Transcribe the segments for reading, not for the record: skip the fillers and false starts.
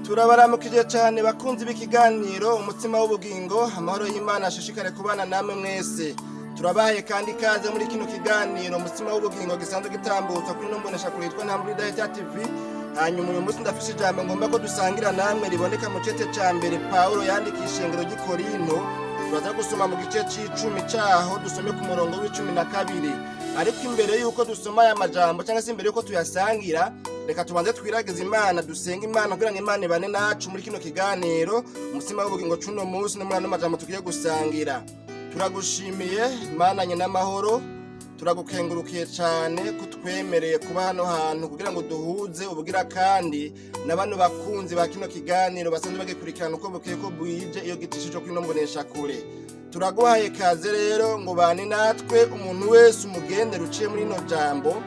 Turabaramukije cyane bakunzi b'ikiganiro Umutsima w'Ubugingo. Amahoro y'Imana ashishikare kubana namwe mwese. Turabahaye kandi ikaze muri kino kiganiro Umutsima w'Ubugingo gisanzwe gitambutswa kuri ino mboneshakure yitwa Ntambwe TV. Hanyuma uyu munsi ndafise ijambo ngomba ko dusangira namwe, riboneka mu cete ca mbere Pawulo yandikiye ishengero ry'i Korinto. Turaza gusoma mu gice c'icumi caho, dusome ku murongo wa 12. Ariko imbere y'uko dusoma aya majambo, cyangwa se imbere y'uko tuyasangira, reka tubanze twiragize Imana, dusenga Imana kugira ngo Imana ibane nacu muri kino kiganiro Umutsima w'Ubugingo c'uno munsi no muri ano majambo tugiye gusangira. Turagushimiye, Imana n'amahoro, turagukengurukiye cyane ko twemereye kuba hano hantu kugira ngo duhuze ubugira kandi na bano bakunzi ba kino kiganiro basanzwe bagikurikirana uko bukeye ko bwije iyo gitishije kuri ino mboneshakure. Turaguhaye kaze rero ngo bane natwe, umuntu wese umugendera uciye muri ino jambo,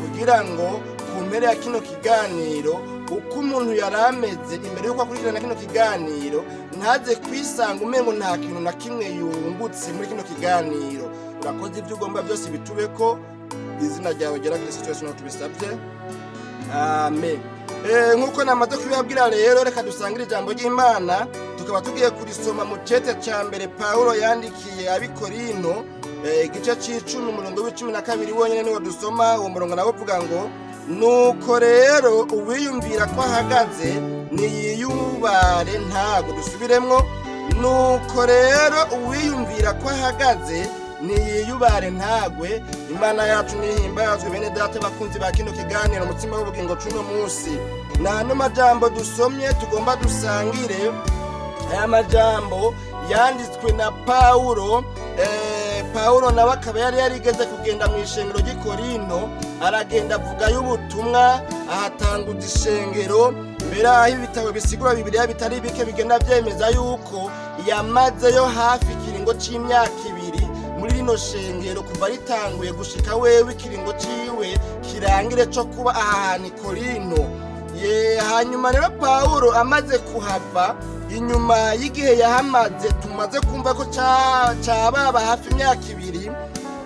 kugira ngo ku mpera ya kino kiganiro, uko umuntu yari ameze imbere y'uko akurikirana kino kiganiro, ntaze kwisanga umengo nta kintu na kimwe yungutse muri kino kiganiro. Urakoze, ibyo ugomba byose bitube ko izina ryawe ryera, Kristo Yesu tubisabye, amen. Nk'uko namaze kubibabwira rero, reka dusangire ijambo ry'Imana. Tukaba tugiye kurisoma mu cete ca mbere Pawulo yandikiye ab'i Korinto, igice c'icumi, umurongo wa 12 wonyene niwo dusoma. Uwo murongo nawo uvuga ngo: "Nuko rero uwiyumvira ko ahagaze niyiyubare ntago." Dusubiremwo: "Nuko rero uwiyumvira ko ahagaze niyiyubare ntagwe." Imana yacu nihimbazwe. Bene data bakunzi ba kino kiganiro Umutsima w'Ubugingo c'uno munsi, ni ano majambo dusomye tugomba dusangire. Aya majambo yanditswe na Pawulo. Pawulo nawe akaba yari yarigeze kugenda mu ishengero ry'i Korinto, aragenda avugayo ubutumwa, ahatanguza ishengero. Mbere aho ibitabo bisigura Bibiliya bitari bike bigenda byemeza yuko yamazeyo hafi ikiringo c'imyaka 2 muri rino shengero, kuva ritanguye gushika wewe ikiringo ciwe kirangire co kuba aha hantu i Korinto. Ye, hanyuma rero Pawulo amaze kuhava, inyuma y'igihe yahamaze tumaze kumva ko cababa hafi imyaka 2,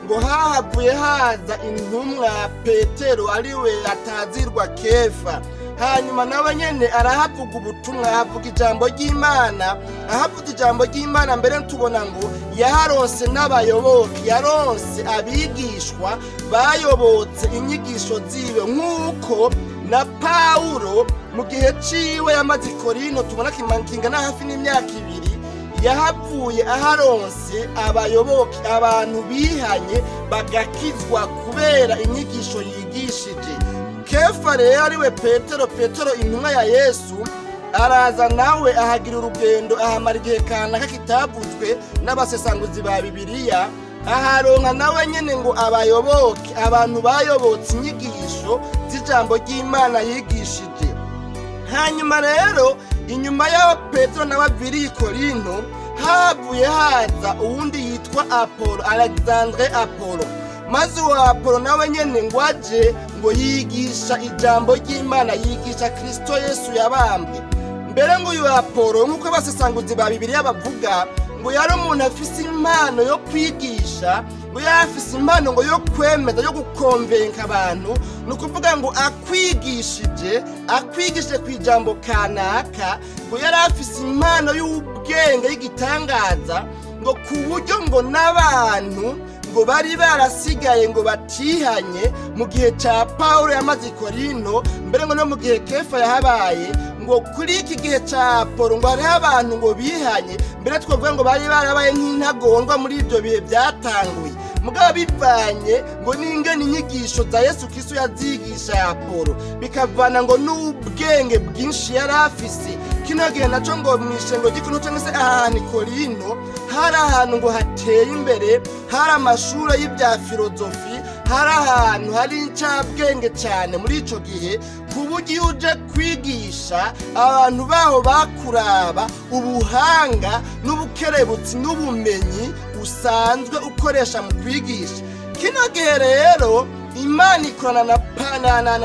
ngo hahavuye haza intumwa Petero, ariwe atazirwa Kefa. Hanyuma nawe nyene arahavuga ubutumwa, ahavuga ijambo ry'Imana. Ahavuga ijambo ry'Imana, mbere tubona ngo yaharonse n'abayoboke, yaronse abigishwa bayobotse inyigisho ziwe, nk'uko na Pawulo mu gihe ciwe yamaze i Korinto, tubona kingana hafi n'imyaka 2, yahavuye aharonse abayoboke, abantu bihanye bagakizwa kubera inyigisho yigishije. Kefa rero, ariwe Petero, Petero intumwa ya Yesu, araza nawe ahagira urugendo, ahamara igihe kanaka kitavuzwe n'abasesanguzi ba Bibiliya, aharonka nawe nyene ngo abayoboke, abantu bayobotse inyigisho z'ijambo ry'Imana yigishije. Hanyuma rero inyuma y'aho Petero nawe aviriye i Korinto, havuye haza uwundi yitwa Apolo, Alexandre Apolo. Maze uwo Apolo nawe nyene ngo aje, ngo yigisha ijambo ry'Imana, yigisha Kristo Yesu yabambwe. Mbere ngo uyu Apolo, nk'uko abasesanguzi ba Bibiliya bavuga, ngo yari umuntu afise impano yo kwigisha, ngo yari afise impano ngo yo kwemeza, yo gukonvenka abantu. Ni ukuvuga ngo akwigishije ku ijambo kanaka, ngo yari afise impano y'ubwenge y'igitangaza, ngo ku buryo ngo n'abantu ngo bari barasigaye ngo batihanye mu gihe ca Pawulo yamaze i Korinto, mbere ngo no mu gihe Kefa yahabaye, ngo kuri iki gihe ca Apolo ngo hariho abantu ngo bihanye. Mbere twavuga ngo bari barabaye nk'intagondwa muri ibyo bihe byatanguye, mugabo bivanye ngo n'ingene inyigisho za Yesu Kristo yazigisha Apolo, bikavana ngo n'ubwenge bwinshi yari afise. Kino gihe naco ngo mw'ishengo ry'i Korinto, cyangwa se ahantu i Korinto, hari ahantu ngo hateye imbere, hari amashuri y'ibya filozofi, hari ahantu hari incabwenge cyane muri ico gihe, ku buryo iyo uje kwigisha abantu baho bakuraba ubuhanga n'ubukerebutsi n'ubumenyi usanzwe ukoresha mu kwigisha. Kino gihe rero Imana ikorana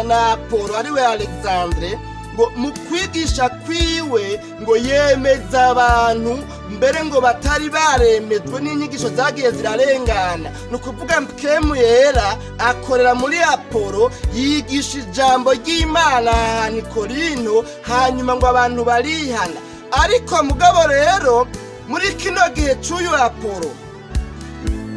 na Apolo, ariwe Alexandre. Ngo mu kwigisha kwiwe ngo yemeza abantu mbere ngo batari baremejwe n'inyigisho zagiye zirarengana. Ni ukuvuga Mpwemu Yera akorera muri Apolo, yigisha ijambo ry'Imana ahantu i Korinto, hanyuma ngo abantu barihana. Ariko mugabo rero muri kino gihe cy'uyu Apolo,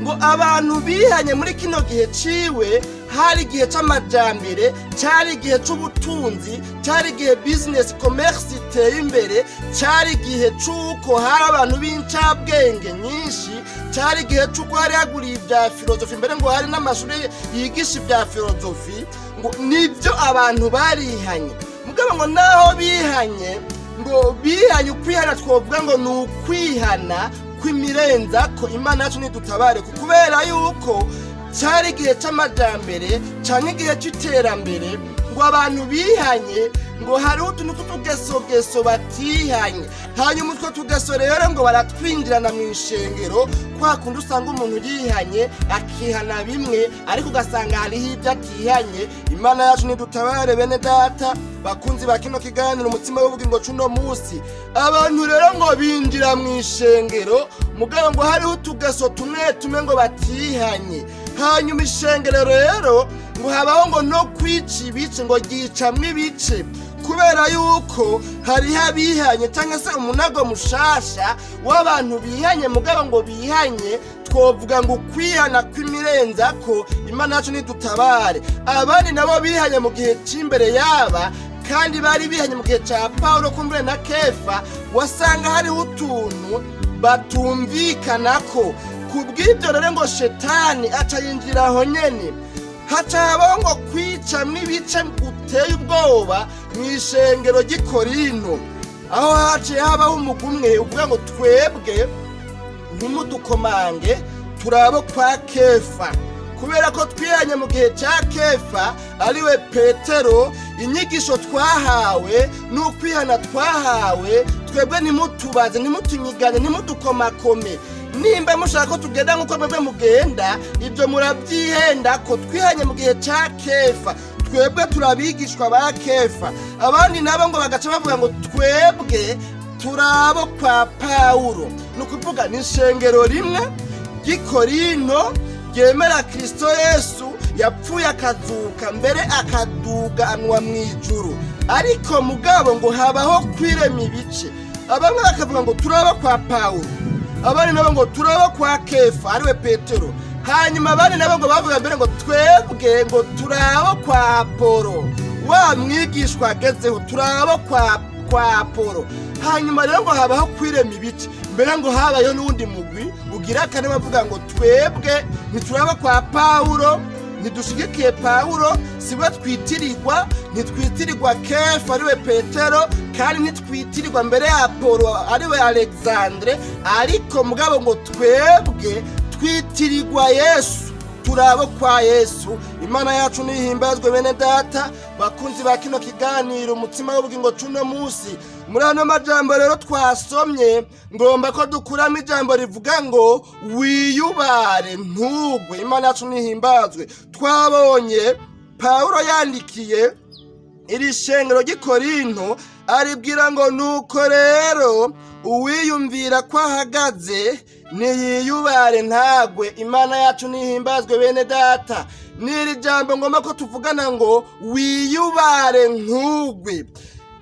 ngo abantu bihanye muri kino gihe ciwe, hari igihe c'amajambere, cari igihe c'ubutunzi, cari igihe business, commerce iteye imbere, cari igihe c'uko hari abantu b'incabwenge nyinshi, cari igihe c'uko hari haguriye ibya filozofi, mbere ngo hari n'amashuri yigisha ibya filozofi. Ngo nibyo abantu barihanye. Mugabo ngo naho bihanye, ngo bihanye ukwihana twovuga ngo ni ukwihana kw'imirenza ko Imana yacu ntidutabare, kubera yuko cyari igihe c'amajambere canke igihe c'iterambere. Ngo abantu bihanye, ngo hariho utuntu tw'utugesogeso batihanye. Hanyuma utwo tugeso rero ngo baratwinjirana mu ishengero, kwa kundi usanga umuntu yihanye, akihana bimwe, ariko ugasanga hariho ibyo atihanye. Imana yacu ntidutabare. Bene data bakunzi ba kino kiganiro Umutsima w'Ubugingo c'uno musi, abantu rero ngo binjira mu ishengero, mugabo ngo hariho utugeso tumwe tumwe ngo batihanye. Hanyuma ishengero rero ngo habaho ngo no kwica ibice, ngo ryicamwo ibice, kubera yuko hariho abihanye cyangwa se umunago mushasha w'abantu bihanye, mugabo ngo bihanye twovuga ngo ukwihana kw'imirenza ko Imana yacu ntidutabare. Abandi nabo bihanye mu gihe cy'imbere yaba, kandi bari bihanye mu gihe cya Paulo kumbure na Kefa, wasanga hariho utuntu batumvikanako. Ku bw'ibyo rero ngo Shetani aca yinjira aho nyene, haca habaho ngo kwicamwo ibice guteye ubwoba mu ishengero ry'i Korinto, aho haciye habaho umugwi umwe uvuga ngo twebwe ntimudukomange, turabo kwa Kefa, kubera ko twihanye mu gihe cya Kefa ariwe Petero. Inyigisho twahawe n'ukwihana twahawe, twebwe ntimutubaze, ntimutunyigane, ntimudukomakome. Nimba mushaka ko tugenda nk'uko mwebwe mugenda, ibyo murabyihenda ko twihanye mu gihe cya Kefa, twebwe turabigishwa ba Kefa. Abandi nabo ngo bagaca bavuga ngo twebwe turabo kwa Pawulo. Ni ukuvuga ni ishengero rimwe ry'i Korinto ryemera Kirisito Yesu yapfuye, akazuka, mbere akaduga anwa mu ijuru. Ariko mugabo ngo habaho kwirema ibice, abamwe bakavuga ngo turaba kwa Pawulo, abandi nabo ngo turaba kwa Kefa ariwe Petero, hanyuma abandi nabo ngo bavuga mbere ngo twebwe ngo turabo kwa Apolo, wa mwigishwa agezeho, turabo kwa Apolo. Hanyuma rero ngo habaho kwirema ibice, mbere ngo habayeho n'uwundi mugwi ugira kane bavuga ngo twebwe ntituraba kwa Pawulo, ntidushigikiye Pawulo, siwe twitirirwa, ntitwitirirwa Kefa ariwe Petero, kandi ntitwitirirwa mbere ya Apolo ariwe Alexandre, ariko mugabo ngo twebwe twitirirwa Yesu, turabo kwa Yesu. Imana yacu nihimbazwe. Bene data bakunzi ba kino kiganiro Umutsima w'Ubugingo c'uno musi, muri ano majambo rero twasomye, ngomba ko dukuramo ijambo rivuga ngo wiyubare ntugwe. Imana yacu nihimbazwe. Twabonye Pawulo yandikiye iri shengero ry'i Korinto, aribwira ngo nuko rero uwiyumvira ko ahagaze niyiyubare ntagwe. Imana yacu nihimbazwe. Bene data, n'iri jambo ngomba ko tuvugana ngo wiyubare ntugwe.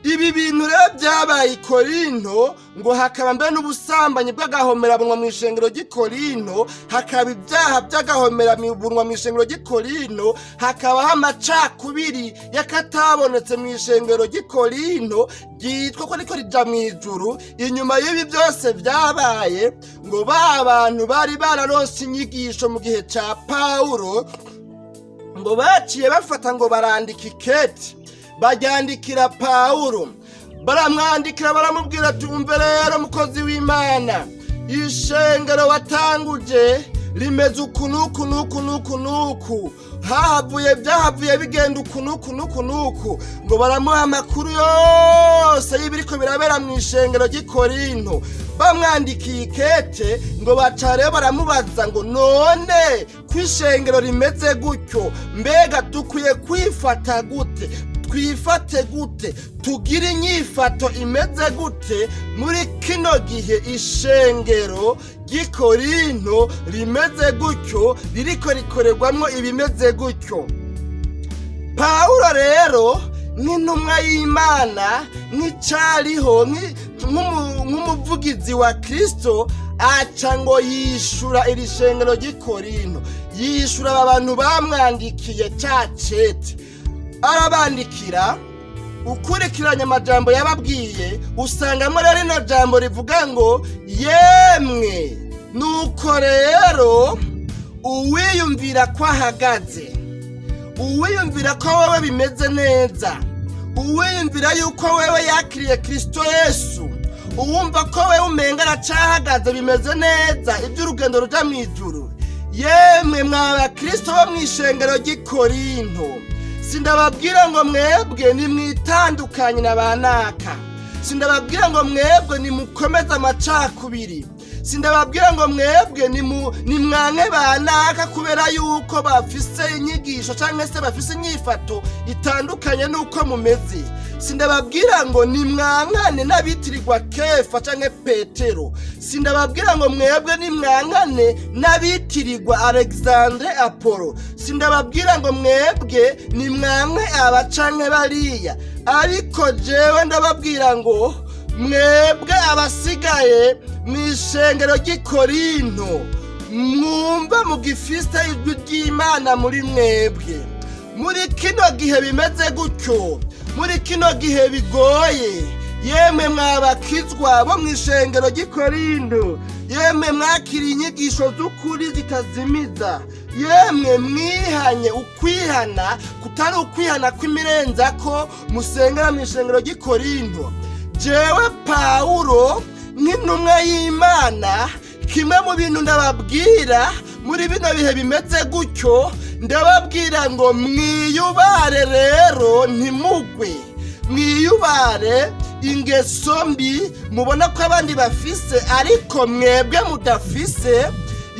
Ibi bintu rero byabaye i Korinto, ngo hakaba mbere n'ubusambanyi bw'agahomerabunwa mu ishengero ry'i Korinto, hakaba ibyaha by'agahomerabunwa mu ishengero ry'i Korinto, hakabaho amacakubiri y'akatabonetse mu ishengero ry'i Korinto ryitwa ko ariko rija mu ijuru. Inyuma y'ibi byose byabaye, ngo ba bantu bari bararonse inyigisho mu gihe ca Pawulo, ngo baciye bafata ngo barandika iketi, baryandikira Pawulo, baramwandikira, baramubwira ati umve rero mukozi w'Imana, ishengero watanguje rimeze uku n'uku n'uku n'uku n'uku, hahavuye byahavuye bigenda uku n'uku n'uku n'uku. Ngo baramuha amakuru yose y'ibiriko birabera mu ishengero ry'i Korinto. Bamwandikiye ikete, ngo baca rero baramubaza ngo none ko ishengero rimeze gutyo, mbega dukwiye kwifata gute? Twifate gute? Tugire inyifato imeze gute muri kino gihe ishengero ry'Ikorinto rimeze gutyo, ririko rikorerwamwo ibimeze gutyo? Pawulo rero, nk'intumwa y'Imana, nk'icariho, nk'umuvugizi wa Kristo, aca ngo yishura iri shengero ry'Ikorinto, yishura aba bantu bamwandikiye ca cete. Arabandikira, ukurikiranye amajambo yababwiye, usangamo rero rino jambo rivuga ngo: "Yemwe, nuko rero uwiyumvira ko ahagaze, uwiyumvira ko wewe bimeze neza, uwiyumvira yuko wewe yakiriye Kristo Yesu, uwumva ko wewe umenga aracahagaze, bimeze neza iby'urugendo ruja mu ijuru, yemwe mwa bakristo bo mu ishengero ry'Ikorinto, sindababwira ngo mwebwe nimwitandukanye na banaka, sindababwira ngo mwebwe nimukomeze amacakubiri, sindababwira ngo mwebwe nimwanke banaka kubera yuko bafise inyigisho cyangwa se bafise inyifato itandukanye n'uko mumeze, sindababwira ngo nimwankane n'abitirirwa Kefa cyangwa Petero, sindababwira ngo mwebwe nimwankane n'abitirirwa Alexandre, Apollo, sindababwira ngo mwebwe nimwanke aba canke bariya, ariko jewe ndababwira ngo mwebwe abasigaye mu ishengero ry'Ikorinto, mwumva mugifise ijwi ry'Imana muri mwebwe, muri kino gihe bimeze gutyo, muri kino gihe bigoye, yemwe mwabakizwa bo mu ishengero ry'Ikorinto, yemwe mwakiriye inyigisho z'ukuri zitazimiza, yemwe mwihanye ukwihana kutari ukwihana kw'imirenzako, musengera mu ishengero ry'Ikorinto, jewe Pawulo nk'intumwa y'Imana, kimwe mu bintu ndababwira muri bino bihe bimeze gutyo, ndababwira ngo mwiyubare rero ntimugwe, mwiyubare ingeso mbi mubona ko abandi bafise ariko mwebwe mudafise.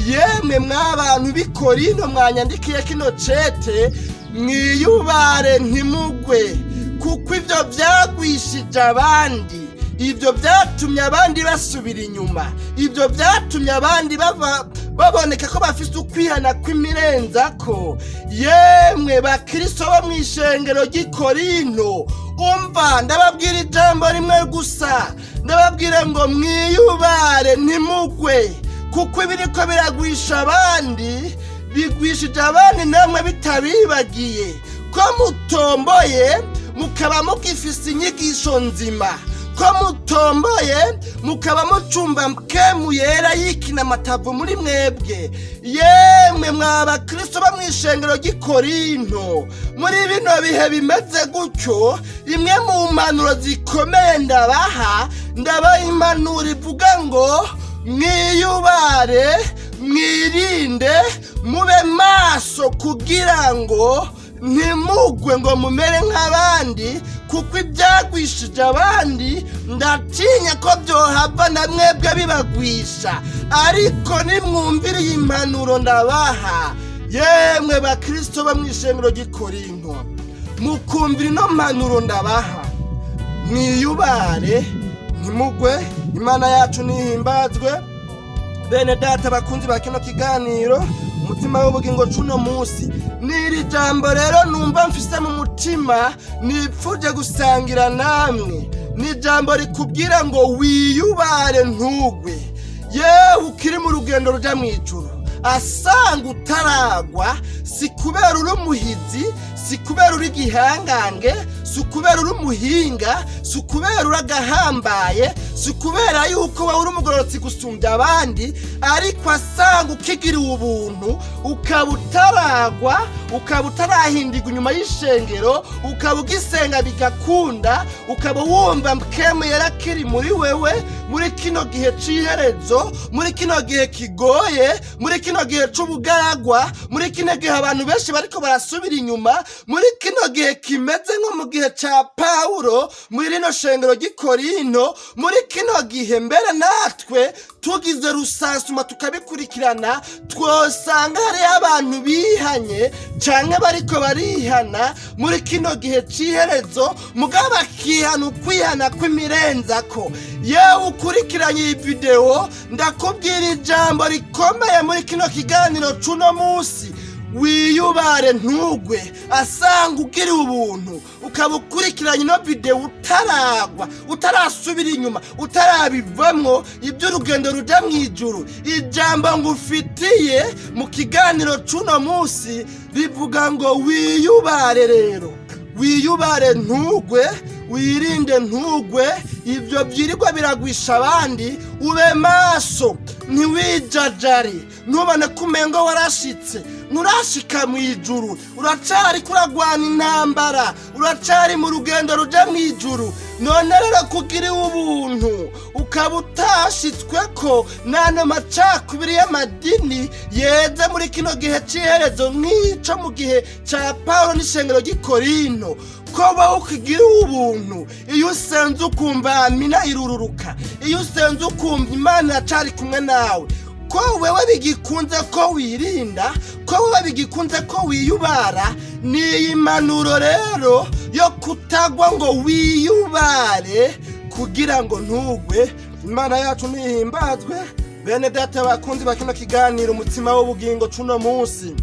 Yemwe mw'abantu b'Ikorinto mwanyandikiye kino cete, mwiyubare ntimugwe, kuko ibyo byagwishije abandi, ibyo byatumye abandi basubira inyuma, ibyo byatumye abandi bava baboneka ko bafise ukwihana kw'imirenzako. Yemwe bakristo bo mu ishengero ry'Ikorinto, umva, ndababwira ijambo rimwe gusa, ndababwira ngo mwiyubare ntimugwe, kuko ibiriko biragwisha abandi bigwishije abandi namwe bitabibagiye, ko mutomboye mukaba mugifise inyigisho nzima, ko mutomboye mukaba mucumba Mpwemu Yera yikina amatavu muri mwebwe. Yemwe mwa bakristo bo mu ishengero ry'Ikorinto, muri bino bihe bimeze gutyo, imwe mu mpanuro zikomeye ndabaha, ndabaha impanuro ivuga ngo mwiyubare, mwirinde, mube maso kugira ngo ntimugwe ngo mumere nk'abandi, kuko ibyagwishije abandi ndatinya ko byohava na mwebwe bibagwisha. Ariko nimwumvire iyi mpanuro ndabaha, yemwe bakristo bo mu ishengero ry'Ikorinto, mukumvira ino mpanuro ndabaha, mwiyubare ntimugwe. Imana yacu nihimbazwe. Bene data bakunzi ba kino kiganiro Umutima w'Ubugingo cuno munsi, n'iri jambo rero numva mfise mu mutima nipfuje gusangira namwe, ni ijambo rikubwira ngo wiyubare ntugwe. Yewe ukiri mu rugendo ruja mu ijuru, asanga utaragwa, si kubera uri umuhizi, si kubera uri igihangange, si ukubera uri umuhinga, si ukubera uri agahambaye, si ukubera yuko wowe uri umugororotsi gusumbya abandi, ariko asanga ukigiriwe ubuntu ukaba utaragwa, ukaba utarahindirwa inyuma y'ishengero, ukaba ugisenga bigakunda, ukaba wumva Mpwemu Yera akiri muri wewe, muri kino gihe c'iherezo, muri kino gihe kigoye, muri kino gihe c'ubugaragwa, muri kino gihe abantu benshi bariko barasubira inyuma, muri kino gihe kimeze nko mu gihe ca Pawulo muri rino shengero ry'Ikorinto, muri Kino gihe mbere natwe tugize rusansuma tukabikurikirana, twosanga hariho abantu bihanye canke bariko barihana muri kino gihe c'iherezo, mugabo bakihana ukwihana kw'imirenzako. Yewe ukurikiranye iyi videwo, ndakubwira ijambo rikomeye muri kino kiganiro c'uno munsi: wiyubare ntugwe. Asanga ugira ubuntu ukaba ukurikiranye ino videwo, utaragwa, utarasubira inyuma, utarabivamwo iby'urugendo ruja mu ijuru, ijambo ngufitiye mu kiganiro c'uno munsi rivuga ngo wiyubare. Rero wiyubare ntugwe, wirinde ntugwe ibyo byirirwa biragwisha abandi. Ube maso, ntiwijajare, ntubone ko umengo warashitse. Nturashika mu ijuru, uracari kuragwana intambara, uracari mu rugendo ruja mu ijuru. None rero kugira ubuntu ukaba utashitswe ko n'ano macakubiri y'amadini yeze muri kino gihe c'iherezo, nk'ico mu gihe ca Pawulo n'ishengero ry'i Korinto, ko wowe ukigira ubuntu, iyo usenze ukumva amina irururuka, iyo usenze ukumva Imana iracari kumwe nawe, ko wewe bigikunze ko wirinda, ko wewe bigikunze ko wiyubara, ni iyi mpanuro rero yo kutagwa, ngo wiyubare kugira ngo ntugwe. Imana yacu ntihimbazwe. Bene data bakunzi ba kino kiganiro Umutsima w'Ubugingo cuno munsi,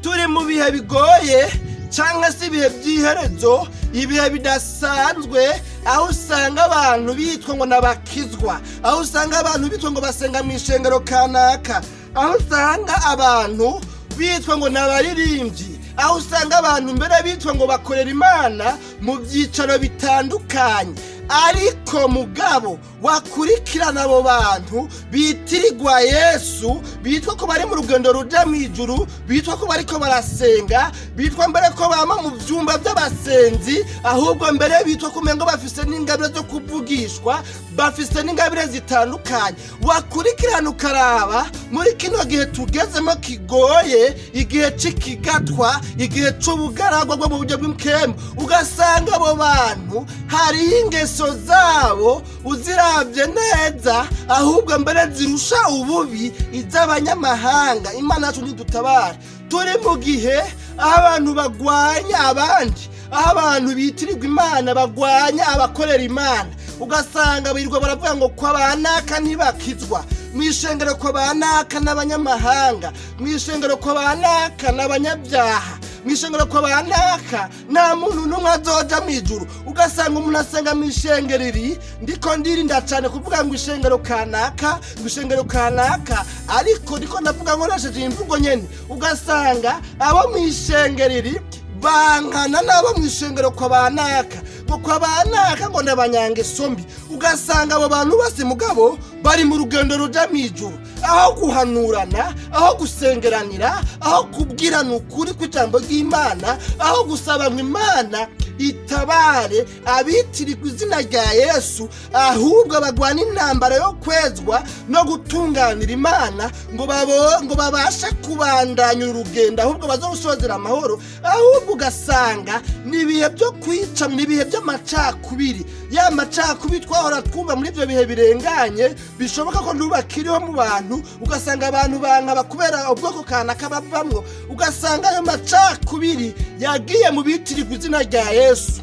turi mu bihe bigoye cyangwa se ibihe by'iherezo, ibihe bidasanzwe, aho usanga abantu bitwa ngo n'abakizwa, aho usanga abantu bitwa ngo basenga mu ishengero kanaka, aho usanga abantu bitwa ngo n'abaririmbyi, aho usanga abantu mbere bitwa ngo bakorera Imana mu byicaro bitandukanye. Ariko mugabo wakurikirana abo bantu bitirirwa Yesu, bitwa ko bari mu rugendo ruja mu ijuru, bitwa ko bariko barasenga, bitwa mbere ko bama mu vyumba by'abasenzi, ahubwo mbere bitwa ko umengo bafise n'ingabire zo kuvugishwa, bafise n'ingabire zitandukanye, wakurikirana ukaraba muri kino gihe tugezemo kigoye, igihe c'ikigatwa, igihe c'ubugaragwa bwo mu buryo bw'impwemu, ugasanga abo bantu hariho ingeso zabo uziravye neza ahubwo mbere zirusha ububi iz'abanyamahanga. Imana yacu ntidutabara. Turi mu gihe aho abantu bagwanya abandi, aho abantu bitirirwa Imana bagwanya abakorera Imana, ugasanga birirwa baravuga ngo kwa banaka ntibakizwa, mu ishengero kwa banaka n'abanyamahanga, mu ishengero kwa banaka n'abanyabyaha, mu ishengero kwa banaka nta muntu n'umwe azoja mu ijuru. Ugasanga umuntu asenga mu ishengero iri, ndiko ndirinda cyane kuvuga ngo ishengero kanaka, ngo ishengero kanaka, ariko ndiko ndavuga nkoresheje imvugo nyene. Ugasanga abo mu ishengero iri bankana n'abo mu ishengero kwa banaka, ngo kwa banaka ngo n'abanyangeso mbi. Ugasanga abo bantu bose mugabo bari mu rugendo ruja mu ijuru. Aho guhanurana, aho gusengeranira, aho kubwirana ukuri kw'ijambo ry'Imana, aho gusaba ngo Imana itabare abitirirwa izina rya Yesu, ahubwo bagwana intambara yo kwezwa no gutunganira Imana ngo babashe kubandanya urugendo, ahubwo bazorusozera amahoro, ahubwo ugasanga ni ibihe byo kwica, ni ibihe by'amacakubiri, ya macakubiri twahora twumva muri ibyo bihe birenganye, bishoboka ko ntubakiriho mu bantu. Ugasanga abantu bankaba kubera ubwoko kanaka bavamwo, ugasanga ayo macakubiri yagiye mu bitirirwa izina rya Yesu.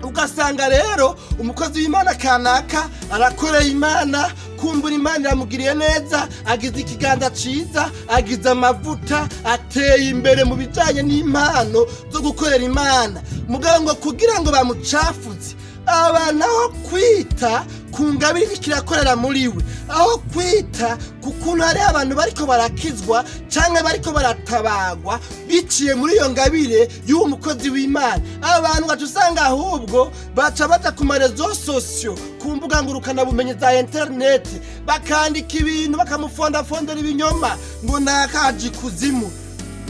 Ugasanga rero umukozi w'Imana kanaka arakoreye Imana, kumbura Imana iramugiriye neza, agize ikiganza ciza, agize amavuta, ateye imbere mu bijanye n'impano zo gukorera Imana, mugabo ngo kugira ngo bamucafuze abantu, aho kwita ku ngabire iriko irakorera muri we, aho kwita ku kuntu hariho abantu bariko barakizwa canke bariko baratabagwa biciye muri iyo ngabire y'uwo mukozi w'Imana, abantu gaca usanga ahubwo baca baja ku ma réseaux sociaux, ku mbuga ngurukanabumenyi za interineti, bakandika ibintu, bakamufondafondera ibinyoma ngo nakaje ikuzimu,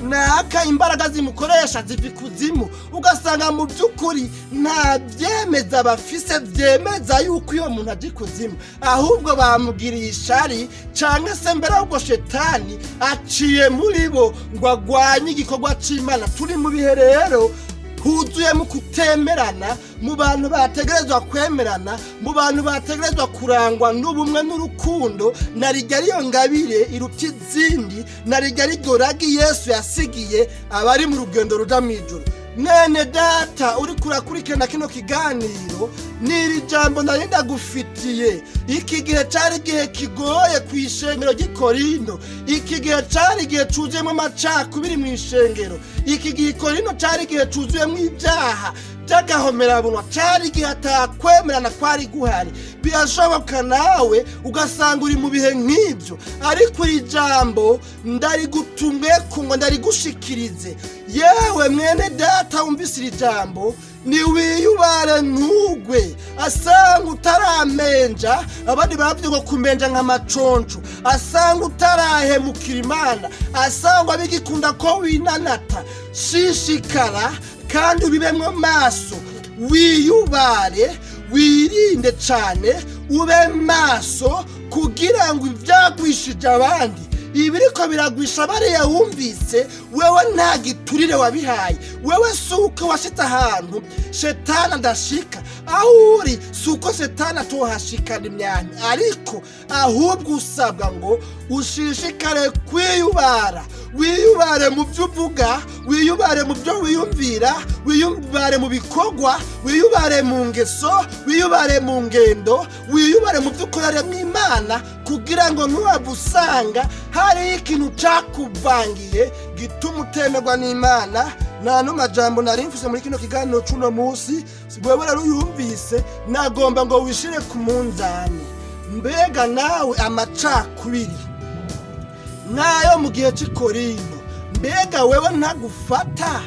naka imbaraga zimukoresha ziva ikuzimu. Ugasanga mu by'ukuri nta byemeza bafise byemeza yuko iyo muntu aja ikuzimu, ahubwo bamugiriye ishari, cyangwa se mbere ahubwo shetani aciye muri bo ngo agwanye igikorwa c'Imana. Turi mu bihe rero. Huzuyemo kutemerana mu bantu bategerezwa kwemerana, mu bantu bategerezwa kurangwa n'ubumwe n'urukundo. Na rijya ariyo ngabire iruta izindi, na rijya ariryo ragi Yesu yasigiye abari mu rugendo ruja mu ijuru. Mwene data uri kurakurikirana kino kiganiro, n'iri jambo nari ndagufitiye. Iki gihe cari igihe kigoye ku ishengero ry'i Korinto. Iki gihe cari igihe cuzuyemo amacakubiri mu ishengero. Iki gihe i Korinto cari igihe cuzuyemo ibyaha by'agahomerabunwa, cari igihe atakwemerana kwari guhari. Birashoboka nawe ugasanga uri mu bihe nk'ibyo, ariko iri jambo ndarigutumwe ngo ndarigushikirize. Yewe mwene data wumvise iri jambo, niwiyubare ntugwe. Asanga utaramenja, abandi baravuga ngo kumenja nk'amaconco, asanga utarahemukira Imana, asanga bigikunda ko winanata, shishikara kandi ubibemwo maso, wiyubare, wirinde cyane, ube maso kugira ngo ibyagwishije abandi, ibiriko biragwisha bariya wumvise, wewe nta giturire wabihaye. Wewe si uko washitse ahantu shetani adashika aho uri, si uko shetani atohashikana imyanya, ariko ahubwo usabwa ngo ushishikare kwiyubara. Wiyubare mu byo uvuga, wiyubare mu byo wiyumvira, wiyubare mu bikorwa, wiyubare mu ngeso, wiyubare mu ngendo, wiyubare mu byo ukoreramo Imana, kugira ngo ntuhave usanga hariho ikintu cakuvangiye gituma utemerwa n'Imana. Nta n'amajambo nari mfise muri kino kiganiro c'uno munsi. Wewe rero uyumvise, nagomba ngo wishire ku munzani. Mbega nawe amacakubiri nayo mu gihe cy'i Korinto, mbega wewe ntagufata?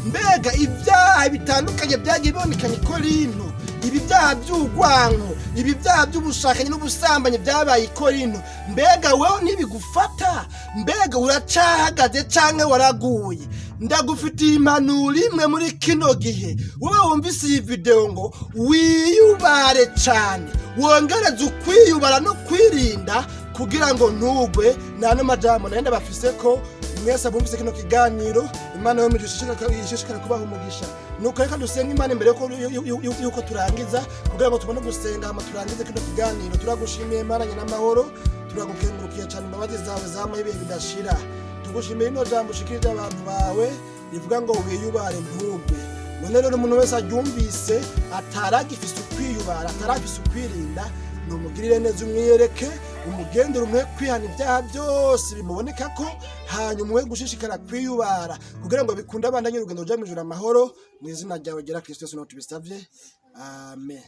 Mbega ibyaha bitandukanye byagiye bibonekanye i Korinto, ibi byaha by'urwanko, ibi byaha by'ubushakanyi n'ubusambanyi byabaye i Korinto, mbega wewe ntibigufata? Mbega uracahagaze canke waraguye? Ndagufitiye impanuro imwe muri kino gihe, wowe wumvise iyi videwo, ngo wiyubare cane, wongereze ukwiyubara no kwirinda kugira ngo ntugwe. Nta n'amajambo nari ndabafise ko mwese abumvise kino kiganiro, Imana yo mu ishishikare kubaha umugisha. Nuko reka dusenga Imana imbere yuko turangiza, kugira ngo tubone gusenga hama turangize kino kiganiro. Turagushimiye Imana nyina amahoro, turagukengurukiye cyane imbabazi zawe zamaho ibihe bidashira. Tugushimiye ino jambo ushikirije abantu bawe rivuga ngo wiyubare ntugwe. None rero umuntu wese aryumvise ataragifise ukwiyubara, ataragifise ukwirinda, numugirire neza, umwiyereke, umugendere, umuhe kwihana ibyaha byose bimuboneka ko, hanyuma umuhe gushishikara kwiyubara kugira ngo bikunde abandanye urugendo ruja mw'ijuru amahoro. Mu izina ryawe ryera Kristo Yesu niho tubisavye, amen.